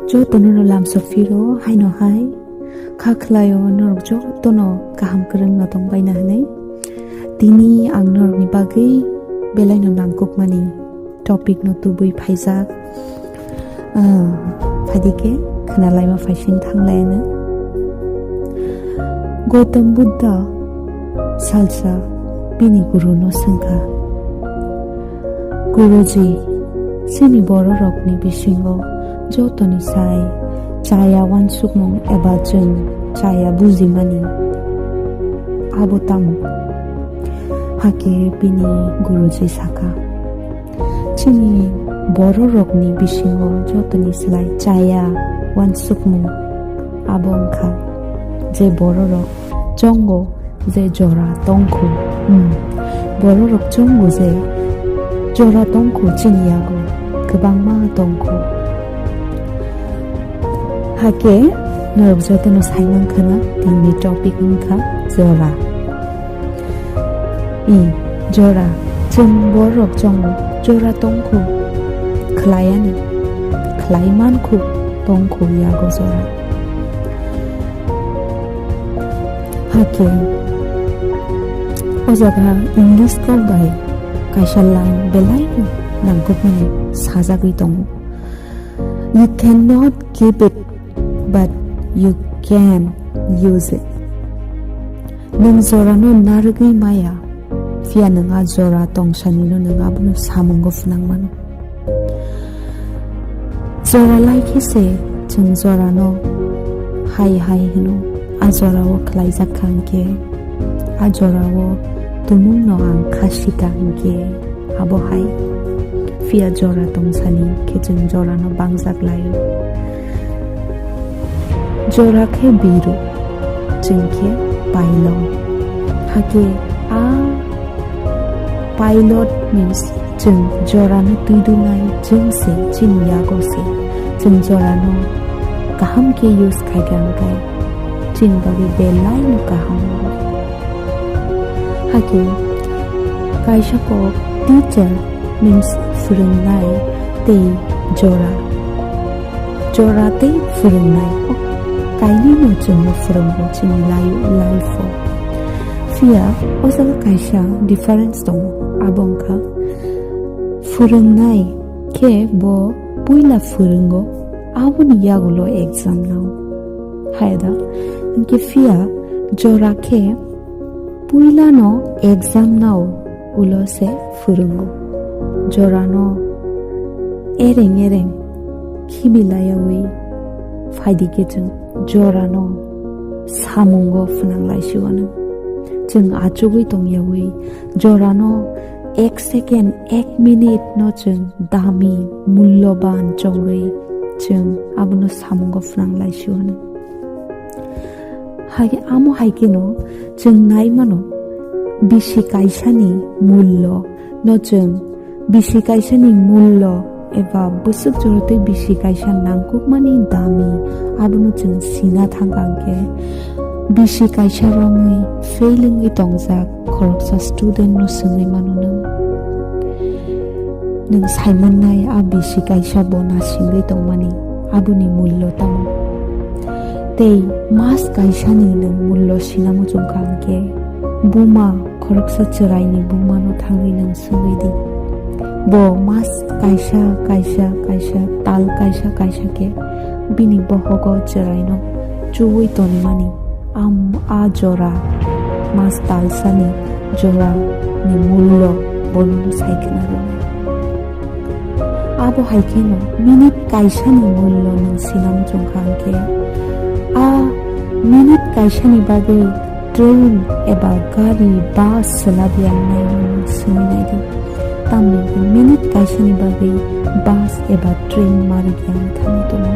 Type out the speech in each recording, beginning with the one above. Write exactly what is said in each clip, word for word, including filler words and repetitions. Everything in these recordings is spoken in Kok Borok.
Jotono no lamsok phiro haino hai kha khlaio norok jotono kaham kwrwngno tongbaina hwnwi. Tini ang norokni bagwi belaino nangkukmani topic no tubui phaijak. Ah, phaidi khe khwnalaima phaising thanglaiano. Gautam Buddha salsa bini guru no swngkha, "Guruji, chini bororokni bisingo jotoni sai chaya uansukmung eba chwng chaya bujimani abo tamo?" Hakhe bini guruji sakha, "Chini bororokni bisingo jotoni slai chaya uansukmung abo wngkha je bororok chongo je jora tongkhu." Hmm. Bororok chongo je jora tongkhu, chini yago kwbangma tongkhu. Hakhe norok jotono saimang khwna, tini topic wngkha jora. I, jora. Chwng borok chongo jora tongkhu, khlaiani, khlai mankhu, tongkhu yago jora. Hakhe o jaga English kok bai kaisa line belaino nangkukmani sajagwi tongo, "You cannot keep it, but you can use it." Nwng jorano narwgwi maya, phiya nwng a jora tongsanino nwng abono samungo phwnang mano. Jora lai khe se chwng jorano hai hai hwno, a jorao khlaijak kha hwnkhe, a jorao tumungno ang khasika hwnkhe, abo hai. Phiya jora tongsani khe chwng jorano bangjak laio. Jora khe biru, chwng khe pilot. Hakhe a pilot means chwng jorano twi dunai chwng se, chini yago se. Chwng jorano kaham khe use khaikha hwnkhe chini bagwi belaino kaham. Hakhe kaisa kok teacher means phwrwngnai tei jora, jora tei phwrwngnai, o kainwino chwngno phwrwngo chini lai-, life-o. Phiya o jaga kaisa difference tongo, abo wngkha phwrwngnai khe bo puila phwrwngo, aboni yagulo exam nao. Hai da? Hinkhe phiya jora khe puilano exam nao, ulo se phwrwngo. Jorano ereng ereng khibi layawi phaidi khe chwng jorano samungo phwnang laisio nwng. Chwng achugwi tongyawi jorano ek second, ek minute no chwng dami, mulloban chongwi chwng abono samungo phwnang laisio nwng. Hai, amo hai kheno chwng nai mano, bisi kaisani mullo no chwng, bisi kaisani mullo eba bwswk jora tei bisi kaisa nangkukmani dami, abono chwng sina thangkha hwnkhe, bisi kaisa romwi fail wngwi tongjak khoroksa student no swngwi mano nwng. Nwng saimannai a bisi kaisa bo nasingwi tongmani, aboni mullo tamo? Tei mas kaisani nwng mullo sina muchungkha hwnkhe, buma, khoroksa chwraini bumano thangwi nwng swngwi di. Bo mas kaisa, kaisa, kaisa, tal kaisa, kaisa khe bini bohogo chwraino chuwi tonimani. Am, a jora, mas talsani jorani mullo bono sai khna rwnai. Abo hai kheno minute kaisani mullo nwng sina muchungkha hwnkhe, a minute kaisani bagwi train eba gari, bus swlabya nai hwnwi swngwi nai di. Tamni hwnkhe minute kaisani bagwi bus eba train ma rwgya wng thangwi tongo.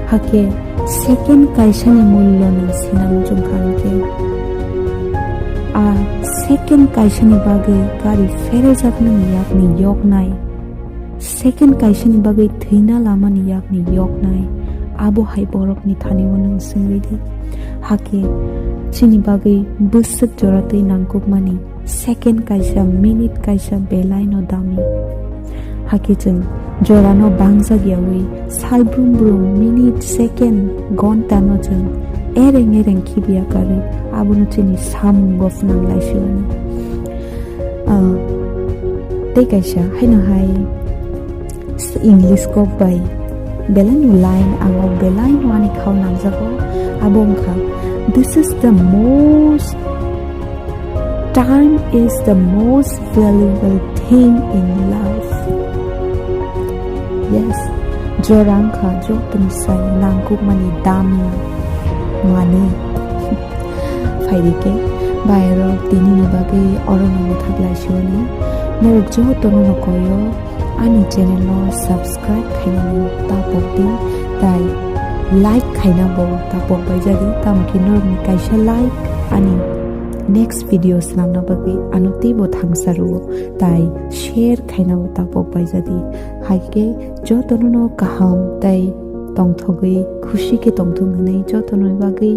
Hakhe second kaisani mullo nwng sina muchungkha hwnkhe, a second kaisani bagwi gari pherejaknani yakni yoknai, second kaisani bagwi thwina lamani yakni yoknai, abo hai borokni thanio nwng swngwi di. Hakhe chini bagwi bwswk jora twi nangkukmani second kaisa, minute kaisa belaino dami. Hakhe chwng jorano bangjak yaui sal brum brum, minute, second, gonta no chwng ereng ereng khibiya karwi abono chini samungo phwnang lai sio. Ah, tei kaisa haino hai English kok bai belai no line, ang o belai no ani khao nangjago. Abo wngkha, "This is the most, time is the most valuable thing in life." Yes, jora wngkha jotoni sai nangkukmani dam manwi. Phaidi khe bayarok tinini bagwi oro no mwthak lai sio. Norok jotono no koyo ani channel no subscribe khainani tapok di, tai like khaina bo tapok bai jadi, tamo khe norokni kaisa like ani next video swnamna bagwi ano teibo thangsa rwo, tai share khaina bo tapok bai jadi. Hai khe jotono no kaham tai tongthogwi khusi khe tongthung hwnwi jotono bagwi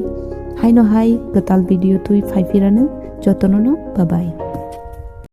haino hai kwtal video twi phai phirano. Jotono no bye bye.